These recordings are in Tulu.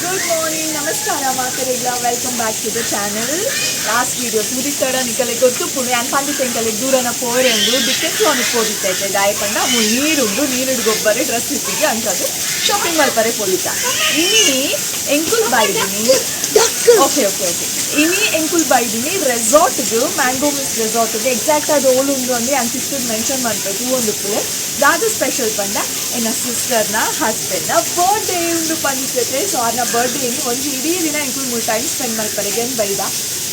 Good morning, ನಮಸ್ಕಾರ ಮಾತರಿಗ್ಲ. Welcome back to the channel. Last video ತೂದಿತ್ತಡ ನಿಕಲೆ ಗೊತ್ತುಪ್ಪುಂಡು ಯಾನ್ ಪಂಡಿತ ಎಂಕಲೆ ದೂರನ ಪೋರೆಂದು ಡಿಕೆತ್ಲಾನ್ ಪೋದಿತ್ತೈತೆ. ದಾಯ ಪಂಡ ಮು ನೀರುಂಡು, ನೀರುಡು ಗೊಬ್ಬರೆ ಡ್ರೆಸ್ ಇತ್ತಿಗೆ ಅಂಚದು ಶಾಪಿಂಗ್ ಮಲ್ಪರೆ ಪೋದಿತ್ತ. ಇನಿ ಎಂಕುಲ್ ಬೈದಿನಿ. ಓಕೆ ಓಕೆ ಓಕೆ, ಇನಿ ಎಂಕುಲ್ ಬೈದಿನಿ ರೆಸಾರ್ಟ್ಗೆ, ಮ್ಯಾಂಗೋ ಮಿಸ್ಟ್ ರೆಸಾರ್ಟ್ಗೆ. ಎಕ್ಸಾಕ್ಟ್ ಆದ ಓಲು ಉಂಡು ಅಂದ್ರೆ ಯಾನ್ ಸಿಸ್ಟರ್ ಮೆನ್ಷನ್ ಮಲ್ಪೆ ತೂವೊಂದುಪ್ಪುಲೆ. ದಾದ ಸ್ಪೆಷಲ್ ಪಂಡ ಎನ್ನ ಸಿಸ್ಟರ್ನ ಹಸ್ಬೆಂಡ್ನ ಬರ್ಡೇ ಉಂಡು ಪಂಡಿತೈತೆ. ಸೊ ಆರ್ನ ಬರ್ಡೇ ಒಂಜಿ ಇಡೀ ದಿನ ಎಂಕುಲ್ ಮೂರು ಟೈಮ್ ಸ್ಪೆಂಡ್ ಮಲ್ಪರೆಗೆ ಬೈದ.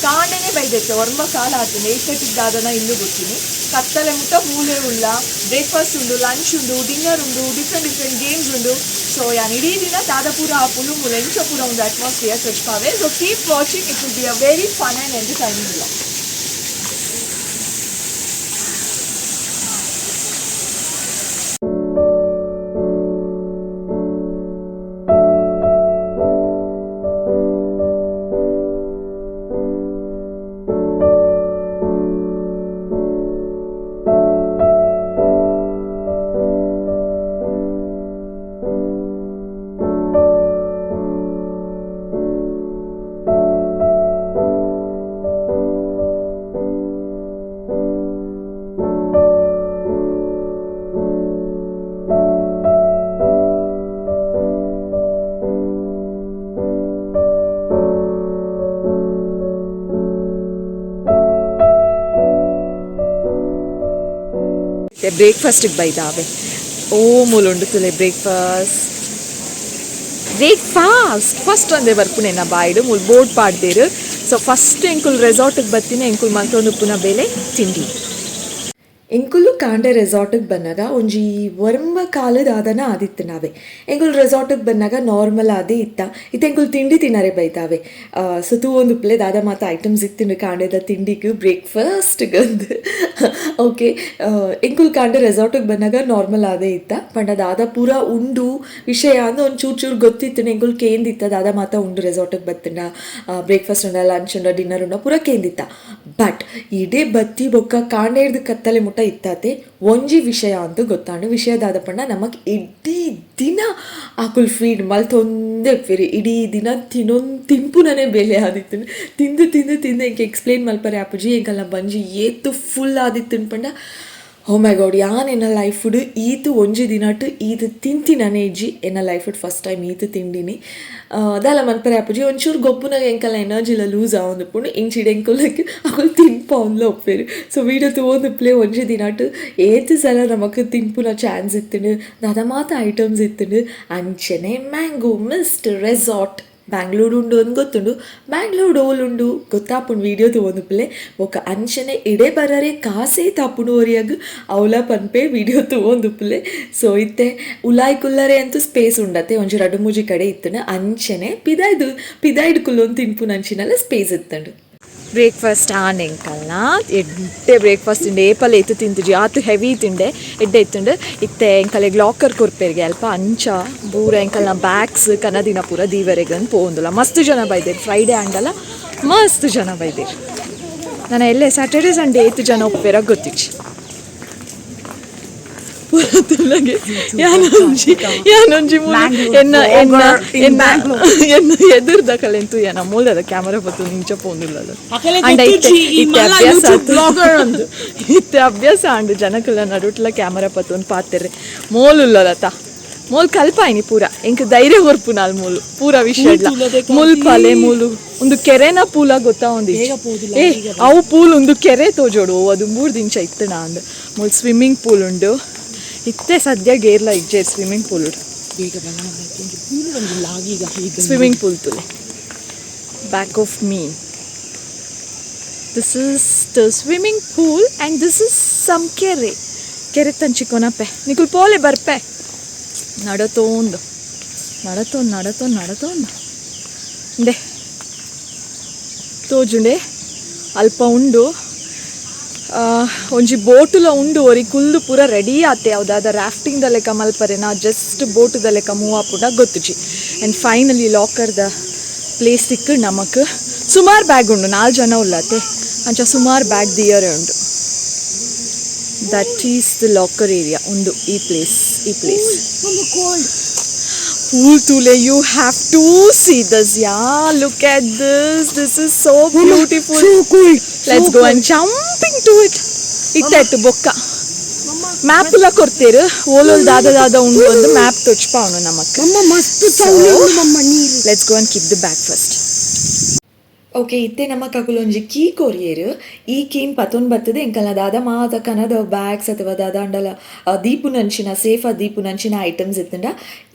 ಕಾಂಡೆನೆ ಬೈದೈತೆ, ಒರ್ಂಬ ಕಾಲ ಆತುಂಡು. 8:30 ದಾದನ ಇಲ್ಲು ಗೊತ್ತೀನಿ. ಕತ್ತಲೆ ಮುಟ್ಟ ಮೂಲೆ ಉಳ್ಳ. ಬ್ರೇಕ್ಫಾಸ್ಟ್ ಉಂಡು, ಲಂಚ್ ಉಂಡು, ಡಿನ್ನರ್ ಉಂಡು, ಡಿಫ್ರೆಂಟ್ ಡಿಫ್ರೆಂಟ್ ಗೇಮ್ಸ್ ಉಂಡು. ಸೊ ಯಾನ್ ಇಡೀ ದಿನ ದಾದ ಪೂರ ಆಪುಂಡು, ಮೂಲೆ ಎಂಚ ಪೂರ ಒಂದು atmosphere ತೋಜ್ಪಾವೆ. So keep watching, it will be a very fun and entertaining vlog. ಬ್ರೇಕ್ಫಾಸ್ಟಿಗೆ ಬೈದಾವೆ. ಓ ಮೂಲುಂಡು ತುಲೆ ಬ್ರೇಕ್ಫಾಸ್ಟ್. ಬ್ರೇಕ್ಫಾಸ್ಟ್ ಫಸ್ಟ್ ಒಂದೇ ಬರ್ಪುನೆ ನಾ ಬಾಯ್ಡು. ಮೂಲು ಬೋರ್ಡ್ ಪಾಡ್ದೇರು. ಸೊ ಫಸ್ಟ್ ಎಂಕುಲ್ ರೆಸಾರ್ಟಿಗೆ ಬತ್ತೀನಿ, ಎಂಕುಲ್ ಮಂತೊಂದು ಉಪ್ಪುನ ಬೇಲೆ ತಿಂಡಿ. ಎಂಕುಲು ಕಾಂಡೆ ರೆಸಾರ್ಟಿಗೆ ಬನ್ನಾಗ ಒಂಜಿ ಒರ್ಂಬ ಕಾಲದ ಆದನ ಆದಿತ್ತು ನಾವೇ. ಎಂಕುಲು ರೆಸಾರ್ಟಿಗೆ ಬನ್ನಾಗ ನಾರ್ಮಲ್ ಆದೇ ಇತ್ತ. ಇತ್ತೆ ಎಂಕುಲು ತಿಂಡಿ ತಿನ್ನರೆ ಬೈತಾವೆ. ಸೊ ತೂ ಒಂದು ಪ್ಲೇ ದಾದ ಮಾತ ಐಟಮ್ಸ್ ಇತ್ತಿನ ಕಾಂಡೆದ ತಿಂಡಿಗೆ, ಬ್ರೇಕ್ಫಾಸ್ಟ್ಗೆ ಅಂದು. ಓಕೆ, ಎಂಕುಲು ಕಾಂಡೆ ರೆಸಾರ್ಟಿಗೆ ಬನ್ನಾಗ ನಾರ್ಮಲ್ ಆದೇ ಇತ್ತ. ಪಂಡ ದಾದ ಪೂರ ಉಂಡು ವಿಷಯ ಅಂದು ಒಂದು ಚೂರು ಚೂರು ಗೊತ್ತಿತ್ತು. ಎಂಕುಲು ಕೇಂದಿತ್ತ, ದಾದ ಮಾತ ಉಂಡು ರೆಸಾರ್ಟಿಗೆ ಬತ್ತಿಂಡ, ಬ್ರೇಕ್ಫಾಸ್ಟ್ ಉಂಡ, ಲಂಚ್ ಉಂಡ, ಡಿನ್ನರ್ ಉಂಡ ಪೂರ ಕೇಂದಿತ್ತ. ಬಟ್ ಇಡೇ ಬತ್ತಿ ಬೊಕ್ಕ ಕಾಂಡೆ ಹಿಡ್ದು ಕತ್ತಲೆ ಮುಟ್ಟ ಇತ್ತಾತೆ. ಒಂಜಿ ವಿಷಯ ಅಂತ ಗೊತ್ತಾಂಡು. ವಿಷಯ ದಾದ ಪಂಡ ನಮಕ್ ಇಡೀ ದಿನ ಆಕುಲ್ ಫೀಡ್ ಮಲ್ತೊಂದೇ ಉಪ್ಪೇರು. ಇಡೀ ದಿನ ತಿನ್ನೊಂದು ತಿಂಪುನನೇ ಬೇಲೆ ಆದಿತ್ತು. ತಿಂದು ತಿಂದು ತಿಂದು ಎಂಕ್ ಎಕ್ಸ್ಪ್ಲೇನ್ ಮಲ್ಪರೆ ಆಪುಜಿ. ಎಂಕಲ್ನ ಬಂಜಿ ಏತು ಫುಲ್ ಆದಿತ್ತು ಪಂಡ, ಓ ಮೈ ಗಾಡ್, ಯಾನ್ ಎನ್ನ ಲೈಫುಡು ಈತು ಒಂಜಿ ದಿನಟ್ ಈತ್ ತಿಂತಿನನೇ ಇಜ್ಜಿ. ಎನ್ನ ಲೈಫುಡ್ ಫಸ್ಟ್ ಟೈಮ್ ಈತ್ ತಿಂಡಿನಿ. ದಾಲ ಮನ್ಪರೆ ಆಪುಜಿ. ಒಂಚೂರು ಗೊಬ್ಬುನಾಗ ಎಂಕಲ್ನ ಎನರ್ಜಿಲ ಲೂಸ್ ಆವೊಂದುಪ್ಪುಂಡು. ಇಂಚಿಡ್ ಎಂಕುಲಕ್ ಅಕುಲು ತಿನ್ಪವೊಂದ್ಲ ಉಪ್ಪೇರು. ಸೊ ವೀಡಿಯೋ ತೂವೊಂದುಪ್ಪುಲೆ. ಒಂಜಿ ದಿನಟ್ ಏತ್ ಸಲ ನಮಕ್ ತಿನ್ಪುನ ಚಾನ್ಸ್ ಇತ್ತುಂಡು, ದಾದ ಮಾತ ಐಟಮ್ಸ್ ಇತ್ತುಂಡು. ಅಂಚನೆ ಮ್ಯಾಂಗೋ ಮಿಸ್ಟ್ ರೆಸಾರ್ಟ್ ಬ್ಯಾಂಗ್ಳೂರು ಉಂಡು ಅಂದ್ ಗೊತ್ತುಂಡು. ಬ್ಯಾಂಗ್ಳೂರು ಓಲುಂಡು ಗೊತ್ತಾಪುಂಡು ವೀಡಿಯೋ ತೂವೊಂದುಪ್ಪುಲೆ. ಬೊಕ್ಕ ಅಂಚನೆ ಇಡೆ ಬರರೆ ಕಾಸೇ ತಾಪುಂಡು ಒರಿಯಗ್ ಅವಲ ಪನ್ಪೆ, ವೀಡಿಯೋ ತೂವೊಂದುಪ್ಪುಲೆ. ಸೊ ಇತ್ತೆ ಉಲಾಯ್ ಕುಲ್ಲರೆ ಅಂತೂ ಸ್ಪೇಸ್ ಉಂಡತೆ. ಒಂಜಿ ರಡ್ಡ್ ಮೂಜಿ ಕಡೆ ಇತ್ತುಂಡು. ಅಂಚನೆ ಪಿದಾಯ್ದು ಪಿದಾಯ್ಡ್ ಕುಲ್ಲೊಂದು ತಿನ್ಪುನ ಅಂಚಿನಲ ಸ್ಪೇಸ್ ಇತ್ತುಂಡು. ಬ್ರೇಕ್ಫಾಸ್ಟ್ ಆನ್ ಎಂಕಲ್ನ. ಎಡ್ಡೆ ಬ್ರೇಕ್ಫಾಸ್ಟ್ ತಿಂಡೆ. ಏಪಲ ಏತು ತಿಂತಿಜಿ, ಆತು ಹೆವಿ ತಿಂಡೆ, ಎಡ್ಡೆ ಇತ್ತುಂಡು. ಇತ್ತೆ ಎಂಕಲೆಗ್ ಲಾಕರ್ ಕೊರ್ಪೆರ್ಗೆ ಅಲ್ಪ. ಅಂಚ ಪೂರ ಎಂಕಲ್ನ ಬ್ಯಾಗ್ಸ್ ಕನದಿನ ಪೂರ ದೀವರೆಗಂದು ಪೋವೊಂದುಲ್ಲ. ಮಸ್ತ್ ಜನ ಬೈದೇರು. ಫ್ರೈಡೇ ಆಂಡಲ ಮಸ್ತ್ ಜನ ಬೈದೇರು. ನಾನು ಎಲ್ಲೇ ಸ್ಯಾಟರ್ಡೆ ಸಂಡೇ ಏತು ಜನ ಒಪ್ಪೇರ ಗೊತ್ತಿಚ್ಚಿ. ಪೂರ ತುಲ್ಲಗೆ ಯಾನೊಂಜಿ ಯಾನೊಂಜಿ ಮೂಲು ಎನ್ನ ಎನ್ನ ಎನ್ನ ಎನ್ನ ಎದುರ್ದಕಲೆಂತು ಏನ ಮೂಲದ ಕ್ಯಾಮರಾ ಬತ್ತು ನಿಂಚ ಪೋಂದುಲ್ಲದ. ಅಂಡ ಇತ್ತೆ ಇತ್ತೆ ಅಭ್ಯಾಸ ಆತು. ಇತ್ತೆ ಅಭ್ಯಾಸ ಆಂಡು ಜನಕುಲ ನಡುಟ್ಲ ಕ್ಯಾಮರಾ ಪತ್ತೊಂದು ಪಾತೆರ್ರೆ. ಮೋಲುಲ್ಲಲತ ಮೋಲ್ ಕಲ್ಪಾಯಿನಿ ಪೂರ. ಎಂಕ್ ಧೈರ್ಯ ಕೊರ್ಪು ನಾಲ್ ಮೂಲು ಪೂರ ವಿಷಯ. ಮುಲ್ಪಲೆ ಮೂಲು ಒಂದು ಕೆರೆನ ಪೂಲ ಗೊತ್ತಾ ಒಂದು. ಏ ಅವು ಪೂಲ್ ಒಂದು ಕೆರೆ ತೋಜೋಡು. ಅದು 3 ದಿಂಚ ಇತ್ತು ಅಂದ್. ಮೂಲು ಸ್ವಿಮ್ಮಿಂಗ್ ಪೂಲ್ ಉಂಡು. ಇತ್ತೆ ಸದ್ಯ ಗೇರ್ಲ ಇಜ್ಜೆ ಸ್ವಿಮ್ಮಿಂಗ್ ಪೂಲ್. ಸ್ವಿಮ್ಮಿಂಗ್ ಪೂಲ್ ತುಲೆ. Back of me, this is the swimming pool and this is some ಕೆರೆ. ಕೆರೆ ತಂಚಿಕೊನಪ್ಪೆ ನಿಕುಲ್ ಪೋಲೆ ಬರ್ಪೆ. ನಡತೋಂದು ನಡತೋಂದು ನಡತೋಂದು ನಡತೋಂದು ಇಂದೆ ತೋಜುಂಡೆ ಅಲ್ಪ ಉಂಡು. ಒಂಜಿ ಬೋಟುಲ ಉಂಡು. ಒರಿ ಕುಲ್ದು ಪೂರ ರೆಡಿ ಆತೆ. ಯಾವುದಾದ ರಾಫ್ಟಿಂಗ್ ದ ಲೆಕ್ಕ ಮಲ್ಪರೆ ನಾ ಜಸ್ಟ್ ಬೋಟುದ ಲೆಕ್ಕ ಮೂವ್ ಆಪುಂಡ ಗೊತ್ತುಜಿ. ಆ್ಯಂಡ್ ಫೈನಲಿ ಲಾಕರ್ದ ಪ್ಲೇಸ್ ತಿಕ್ಕು ನಮಕ್. ಸುಮಾರು ಬ್ಯಾಗ್ ಉಂಡು, 4 ಜನ ಉಲ್ಲತೆ. ಅಂಚ ಸುಮಾರು ಬ್ಯಾಗ್ ದಿಯರೆ ಉಂಡು. That is the locker area ಉಂಡು. ಈ ಪ್ಲೇಸ್ ಈ ಪ್ಲೇಸ್ Pool ತೂಲೆ, you have to see this, yeah. Look at this. This is so beautiful. So cool. Let's go and jumping to it. ಇತ್ತಾಯ್ತು ಬೊಕ್ಕ ಮ್ಯಾಪ್ ಎಲ್ಲ ಕೊಡ್ತೇರು. ಓಲೋಲ್ ದಾದ ದಾದ ಉಂಡು ಒಂದು ಮ್ಯಾಪ್ ತೊಚ್ಪಾವನು ನಮಕ್. ಮಮ್ಮ ಮಸ್ತ್ ಚೌಲಿ ಉಂಡು ಮಮ್ಮ ನೀರು. Let's go and keep the bag first. Okay, ಇತ್ತೆ ನಮ್ಮ ಕಗುಲೊಂಜಿ ಕೀ ಕೊರಿಯೇರು. ಈ ಕೀನ್ ಪತೊನ್ ಬರ್ತದೆ. ಎಂಕಲ್ನ ದಾದ ಮಾತ ಕನದ ಬ್ಯಾಗ್ಸ್ ಅಥವಾ ದಾದ ಅಂಡಲ ದೀಪುನಂಚಿನ ಸೇಫ್ ದೀಪುನಂಚಿನ ಐಟಮ್ಸ್ ಇತ್ತಂಡ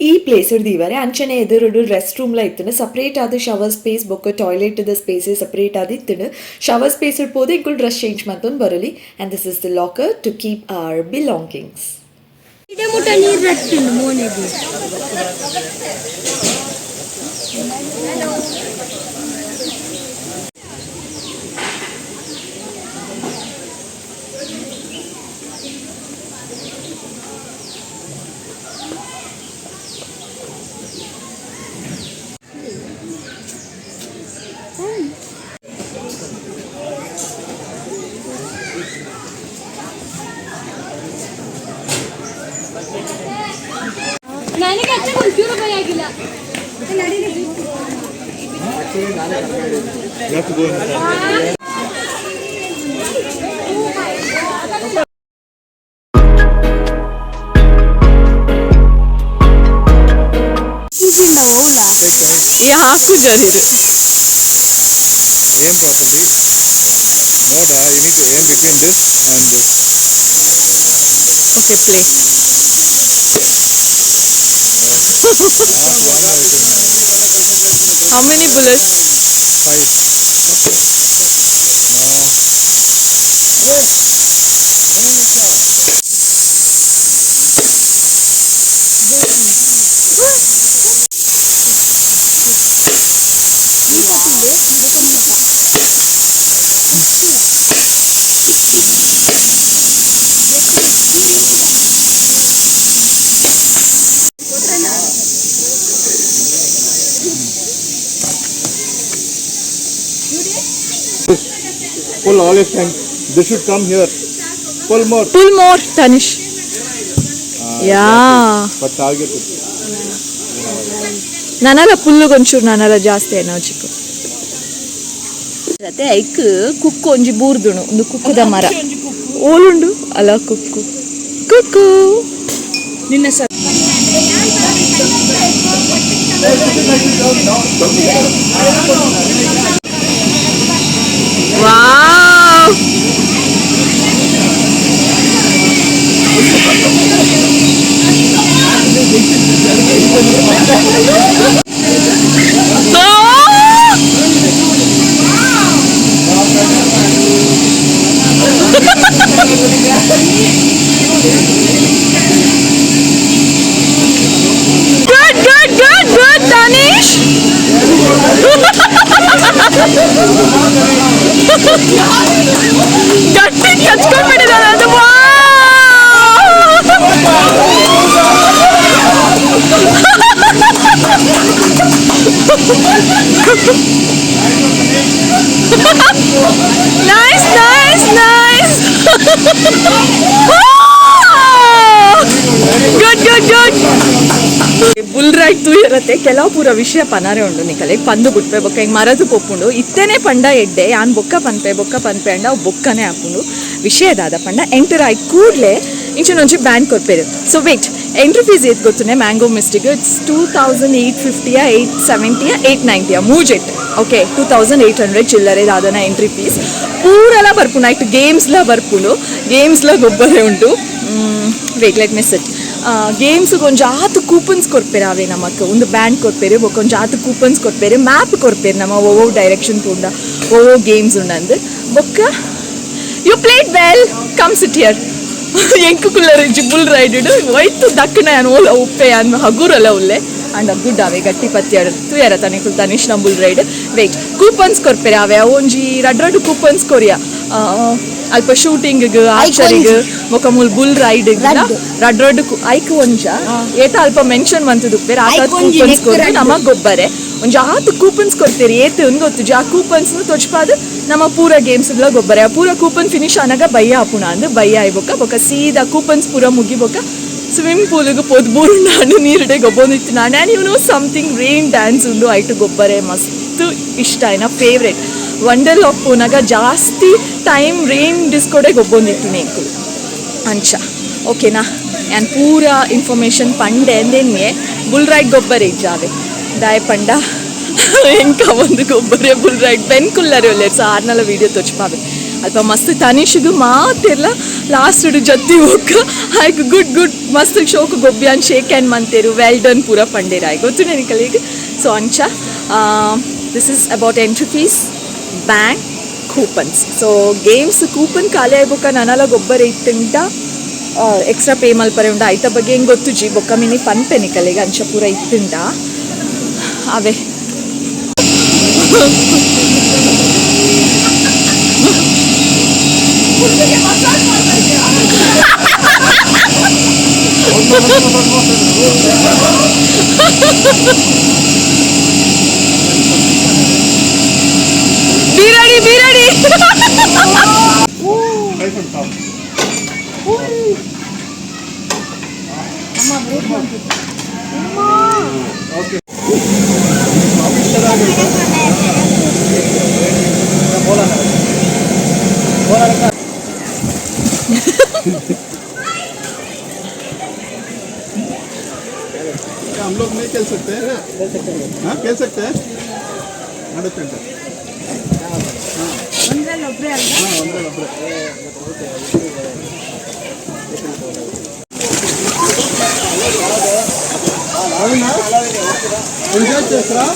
ಈ ಪ್ಲೇಸ್ ದೀವರೆ. ಅಂಚನೆ ಎದುರುಡು ರೆಸ್ಟ್ ರೂಮ್ಲ ಇತ್ತಂಡ ಸಪ್ರೇಟ್ ಆದ ಶವರ್ ಸ್ಪೇಸ್ ಬೊಕ್ಕ toilet the space separate ಆದ ಇತ್ತಂಡು. ಶವರ್ ಸ್ಪೇಸ್ ಪೋದು ಎಂಕುಲು ಡ್ರೆಸ್ ಚೇಂಜ್ ಮತ್ತೊಂದು ಬರಲಿ. And this is the locker to keep our belongings. ಇಡೆ ಮುಟ್ಟ ನೀರು ರಟ್ಟುಂಡು ಮೋನೆಗೆ. ನನಗೆ ಅಚ್ಚ ಒಂಚೂರು ಭಯ ಆಗಿಲ್ಲ. You have to go inside. ಈ ಹಾಕು ಜರಿರು. Aim properly. Note, you need to aim between this and this. Okay, play. Last one, I think. How many bullets? Five. No. Oh! No, Nisha. Pull all your strength. This should come here. Pull more. Pull more, Tanish. Yeah. But target it. ನನಲ ಪುಲ್ಲುಗೊಂಚೂರು ನನಲ ಜಾಸ್ತಿ ಎನರ್ಜಿಕ್ ಅತ್ತೆ. ಐಕ್ ಕುಕ್ಕು ಒಂಜಿ ಬೂರ್ದುಣು ಒಂದು ಕುಕ್ಕುದ ಮರ ಓಲುಂಡು ಅಲ್ಲ. ಕುಕ್ಕು ಕುಕ್ಕು ನಿನ್ನ ಸ. Wow! Oh! Good, good, good, good, Tanish. ಗಟ್ಟಿ ಕಚ್ಕೊಂಡ್ಬಿಟ್ಟಿದ್ದಾನೆ ಅದು. Nice, nice, nice. Good, good, good. Bull ride ತೂಯರತ್ತೆ. ಕೆಲವು ಪೂರ ವಿಷಯ ಪನಾರೆ ಉಂಡು ನಿಕಲೆ. ಪಂದು ಬುಟ್ಪೆ ಬೊಕ್ಕ ಹಿಂಗೆ ಮರದು ಪೊಪ್ಪುಂಡು. ಇತ್ತೇನೆ ಪಂಡ ಎಡ್ಡೆ ಯಾನ್ ಬೊಕ್ಕ ಪನ್ಪೆ ಬೊಕ್ಕ ಪನ್ಪೆ ಅಂಡ ಅವು ಬೊಕ್ಕನೆ ಆಪುಂಡು. ವಿಷಯ ದಾದ ಪಂಡ, ಎಂಟರ್ ಆಯ್ ಕೂಡ್ಲೆ ಇಂಚಿನೊಂಜಿ ಬ್ಯಾಂಡ್ ಕೊರ್ಪೇರು. So wait, entry fees ಏತ್ ಗೊತ್ತುನೆ mango mistake? It's 2850 870 890 ಮೂಜೆಟ್. ಓಕೆ, 2800 ಚಿಲ್ಲರೆ ದಾದನ ಎಂಟ್ರಿ ಫೀಸ್. ಪೂರೆಲ್ಲ ಬರ್ಪುಂಡು ನೈಟ್ ಗೇಮ್ಸ್ಲ ಬರ್ಪುಂಡು, ಗೇಮ್ಸ್ಲ ಗೊಬ್ಬರೇ ಉಂಟು. Wait, let me sit. Games ಒಂಜಿ ಆತ್ ಕೂಪನ್ಸ್ ಕೊರ್ಪೇರು. ಅವೇ ನಮಕ್ ಒಂದು ಬ್ಯಾಂಡ್ ಕೊರ್ಪೇರು, ಬೊಕ್ಕ ಒಂಜಿ ಆತ್ ಕೂಪನ್ಸ್ ಕೊರ್ಪೇರು, ಮ್ಯಾಪ್ ಕೊರ್ಪೇರು ನಮ್ಮ ಓವೋ ಡೈರೆಕ್ಷನ್ ಪೂಂಡ ಓವೋ ಗೇಮ್ಸ್ ಉಂಡಂದು. ಬೊಕ್ಕ you played well, come sit here. ಎಂಕು ಕುಲ್ಲರ್ ಬುಲ್ ರೈಡ್ ಒಯ್ತು ದಕ್ಕಣ ಯಾನ್ ಓಲ ಉಪ್ಪೆ ಯಾನ್ ಹಗುರಲ್ಲ ಉಲ್ಲೆ. ಅಂಡ ಗುಡ್ ಅವೆ ಗಟ್ಟಿ ಪತ್ತಿ ತೂಯರ ತಾನೆ ಕುಲ್ ತನಿಷ್ನ bull ride. Wait, coupons ಕೊರ್ಪೇರೆ ಅವೆ. ಅವು ಒಂಜಿ ರಡ್ ರಡ್ ಕೂಪನ್ಸ್ ಕೊರಿಯ. ಅಲ್ಪ ಶೂಟಿಂಗ್, ಆರ್ಚರಿಗ್, ಬೊಕ್ಕ ಮೂಲ್ ಬುಲ್ ರೈಡ್ ರಡ್ ರಡ್ ಐಕ್ ಒಂಜ ಏತ ಅಲ್ಪ ಮೆನ್ಷನ್ ಮಂತುದುಪ್ಪೇರ್. ಆತ ಕೂಪನ್ಸ್ ಕೊರ್ದು ನಮ ಗೊಬ್ಬರೆ. ಒಂಜಿ ಆತ್ ಕೂಪನ್ಸ್ ಕೊಡ್ತೀರಿ, ಏತ್ ಗೊತ್ತು. ಆ ಕೂಪನ್ಸ್ ತೊಚ್ಪಾದ್ ನಮ್ಮ ಪೂರ ಗೇಮ್ಸ್ ಗೊಬ್ಬರ. ಆ ಪೂರ ಕೂಪನ್ ಫಿನಿಶ್ ಆನಾಗ ಬಯ್ಯ ಆಪುಣ ಅಂದ್ ಬಯ್ಯ ಆಯ್ ಬೊಕ್ಕ ಬೊಕ್ಕ ಸೀದಾ ಕೂಪನ್ಸ್ ಪೂರ ಮುಗಿ ಬೊಕ್ಕ. Swimming ಪೂಲಿಗೆ ಪೋದು ಬೂರುಂಡಾಂಡು ನೀರುಡೆ ಗೊಬ್ಬೊಂದಿತ್ತಿನಾಂಡ್. And you know something, rain dance ಉಂಡು, ಐಟು ಗೊಬ್ಬರೆ ಮಸ್ತ್ ಇಷ್ಟ ಆಯ್ನ ಫೇವ್ರೇಟ್. ವಂಡರ್ ಲಾಕ್ ಪೋನಾಗ ಜಾಸ್ತಿ ಟೈಮ್ ರೈನ್ ಡಿಸ್ಕೋಡೆ ಗೊಬ್ಬೊಂದಿತ್ತೀನಿ ಎಂಕುಲು ಅಂಚ. ಓಕೆನಾ? ಯಾನ್ ಪೂರ ಇನ್ಫಾರ್ಮೇಷನ್ ಪಂಡೆ ಅಂದೆನ್ನೆ. ಬುಲ್ ರೈಡ್ ಗೊಬ್ಬರ ಇಜ್ಜಾವೆ ದಾಯ ಪಂಡ ಎಂಕ ಒಂದು ಗೊಬ್ಬರ ಬುಲ್ ರೈಡ್ ಬೆನ್ ಕುಲ್ಲರೆ ಒಲ್ಲೆರ್. ಸೊ ಆರ್ನಲ ವೀಡಿಯೋ ತೋಚ್ಪಾವೆ. ಅಲ್ಪ ಮಸ್ತ್ ತನಿಷಿಗು ಮಾತೆರ್ಲ ಲಾಸ್ಟ್ ಜತ್ತಿ ಹೋಗ ಆಯ್ಕೆ ಗುಡ್ ಗುಡ್ ಮಸ್ತ್ ಶೋಕ್ ಗೊಬ್ಬಿಯಾನ್ ಶೇಕ್ ಹ್ಯಾಂಡ್ ಮಂತೇರು, ವೆಲ್ ಡನ್ ಪೂರ ಪಂಡೇರು ಆಯ್ ಗೊತ್ತು ನೆನಕಲಿಗೆ. ಸೊ ಅಂಚ this is about entry fees, bank, coupons. So games coupon ಖಾಲಿ ಆಯ್ಬೊಕ್ಕ ನನಲ ಗೊಬ್ಬರ ಇತ್ತುಂಟ ಎಕ್ಸ್ಟ್ರಾ ಪೇ ಮಲ್ಪರೆ ಉಂಡು. ಐತ ಬಗ್ಗೆ ಹೆಂಗೆ ಗೊತ್ತುಜಿ ಬೊಕ್ಕ ಮಿನಿ ಪನ್ಪೆ ನಿಕಲೆಗ್ ಅಂಚ ಪೂರ ಇತ್ತುಂಡ ಅವೇ. Be ready, be ready. Try from top. Okay. क्या हम लोग नहीं खेल सकते हैं? हाँ, खेल सकते हैं. ನಡುತ್ತೆ. ಒಂದ್ರಲ್ಲಿ ಒಬ್ರೇ ಅಲ್ವಾ? ಹಾಂ, ಒಂದ್ರಲ್ಲಿ ಒಬ್ಬರೇ. అవునా? ఎంజాయ్ చేస్తారా?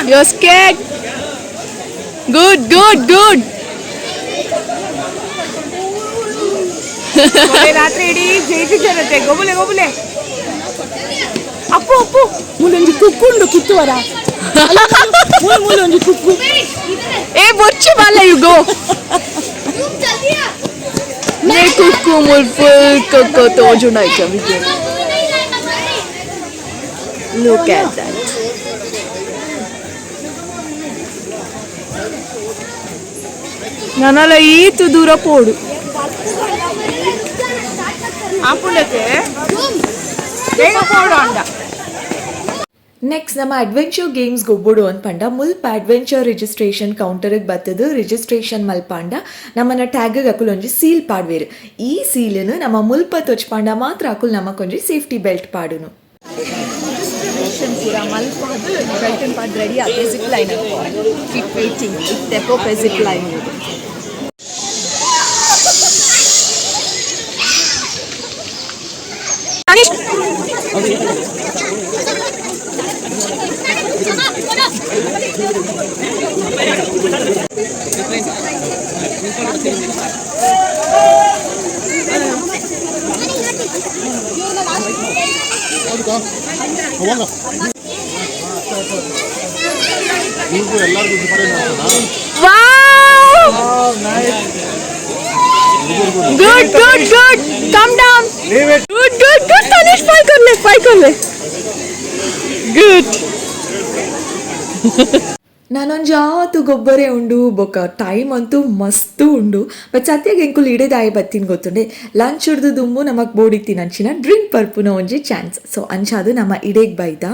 You're scared. Good, good, good. ರಾತ್ರಿ ಇಡೀ ಜೈತಿ ಜನತೆ ಗೊಬುಲೆ ಗೊಬುಲೆ ಅಪ್ಪು ಅಪ್ಪು. ಮೂಲೊಂಜಿ ಕುಕ್ಕುಂಡು ಕಿತ್ತುವರ ಮೂಲ ಮೂಲೊಂಜಿ ಕುಕ್ಕು. ಏ ಬೊಚ್ಚು ಬಲ್ಲ, you go. ನೇ ಕುಕ್ಕು ಮುಲ್ ಫುಲ್ ಕೊಕ್ಕೋ ತೋಜುಂಡ ಆಯ್ತು. Look at that. ನನಲ ಈತು ದೂರ ಪೋಡು. ಆಪುಂಡತೆ ಬೇಗ ಪೋಡು ಅಂಡ. ನೆಕ್ಸ್ಟ್ ನಮ್ಮ ಅಡ್ವೆಂಚರ್ ಗೇಮ್ಸ್ ಗೊಬ್ಬೊಡು ಅಂದ್ಪಂಡ ಮುಲ್ಪ ಅಡ್ವೆಂಚರ್ ರಿಜಿಸ್ಟ್ರೇಷನ್ ಕೌಂಟರ್ಗೆ ಬತ್ತದು ರಿಜಿಸ್ಟ್ರೇಷನ್ ಮಲ್ಪಾಂಡ ನಮ್ಮನ್ನ ಟ್ಯಾಗ್ ಅಕುಲ್ ಒಂಜಿ ಸೀಲ್ ಪಾಡ್ವೇರು. ಈ ಸೀಲನ್ನು ನಮ್ಮ ಮುಲ್ಪ ತೊಚ್ಪಾಂಡ ಮಾತ್ರ ಅಕುಲ್ ನಮಕೊಂಜಿ ಸೇಫ್ಟಿ ಬೆಲ್ಟ್ ಪಾಡುನು. ರಿಜಿಸ್ಟ್ರೇಷನ್ ಪೂರ ಮಲ್ಪಾದು ಬೆಲ್ಟನ್ ಪಾಡ್ ರೆಡಿ ಆತೆ zip line. Keep waiting, ಇತ್ತೆ ಪೋಪೆ ಜಿಪ್ ಲೈನ್. ಇವ್ರಿಗೂ ಎಲ್ಲರಿಗೂ different. Wow! Good, good, good. Come down. Good, good, good. Tanish, five कर ले, five कर ले. Good. ನಾನೊಂಜಾತು ಗೊಬ್ಬರೇ ಉಂಡು ಬೊಕ ಟೈಮ್ ಅಂತೂ ಮಸ್ತು ಉಂಡು. ಬಟ್ ಸತ್ಯಗೆ ಎಂಕುಲು ಇಡೆ ದಾಯಿ ಬತ್ತೀನಿ ಗೊತ್ತುಂಡೆ? ಲಂಚ್ ಹಿಡ್ದು ದುಂಬು ನಮಕ್ ಬೋಡಿತ್ತೀನಿ ಅಂಚಿನ ಡ್ರಿಂಕ್ ಪರ್ಪುನ ಒಂಜಿ ಚಾನ್ಸ್. ಸೊ ಅಂಚಾದು ನಮ್ಮ ಇಡೆಗ್ ಬೈದ.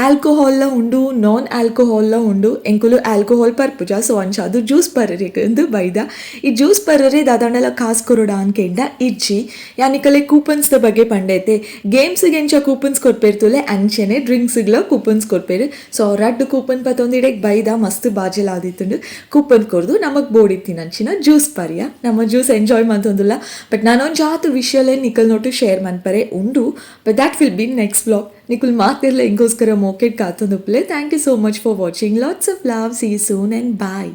ಆಲ್ಕೋಹಾಲ್ಲ ಉಂಡು, ನಾನ್ ಆಲ್ಕೋಹಾಲ್ಲ ಉಂಡು. ಎಂಕುಲು ಆಲ್ಕೋಹಾಲ್ ಪರ್ಪುಜ. ಸೊ ಅಂಚಾದು ಜ್ಯೂಸ್ ಪರ್ರೆ ಎಂದು ಬೈದ. ಈ ಜ್ಯೂಸ್ ಪರ್ರೆ ದಾದಾಂಡಲ ಕಾಸು ಕೊರೊಡ ಅನ್ಕೆಂಡ ಇಜ್ಜಿ. ಯಾನಿಕಲೆ ಕೂಪನ್ಸ್ ದ ಬಗ್ಗೆ ಪಂಡೈತೆ. ಗೇಮ್ಸ್ಗೆ ಎಂಚ ಕೂಪನ್ಸ್ ಕೊರ್ಪೇರ್ತುಲೆ ಅಂಚೆನೆ ಡ್ರಿಂಕ್ಸ್ಗ್ಲ ಕೂಪನ್ಸ್ ಕೊರ್ಪೇರು. ಸೊ ರಡ್ಡು ಕೂಪನ್ ಪತ್ತೊಂದು ಇಡೆಗ್ ಬೈದ. ಮಸ್ತ್ ಬಾಜೆಲ್ ಆದಿತ್ತುಂಡು. ಕೂಪನ್ ಕೊರ್ದು ನಮಗ್ ಬೋಡಿತ್ತೀನಿ ಅಂಚಿನ ಜ್ಯೂಸ್ ಪರ್ಯ. ನಮ್ಮ ಜ್ಯೂಸ್ ಎಂಜಾಯ್ ಮಂತೊಂದುಲ್ಲ. ಬಟ್ ನಾನೊಂಜಾತು ವಿಷಯಲೇ ನಿಕಲ್ ನೋಟು ಶೇರ್ ಮನ್ಪರೆ ಉಂಡು, but that will be next vlog. ನಿಕುಲ್ ಮಾತಿರ್ಲ ಎಂಗೋಸ್ಕರ ಮೋಕೆಟ್ ಕಾತೊಂದುಪ್ಪಲೆ. Thank you so much for watching. Lots of love. See soon and bye.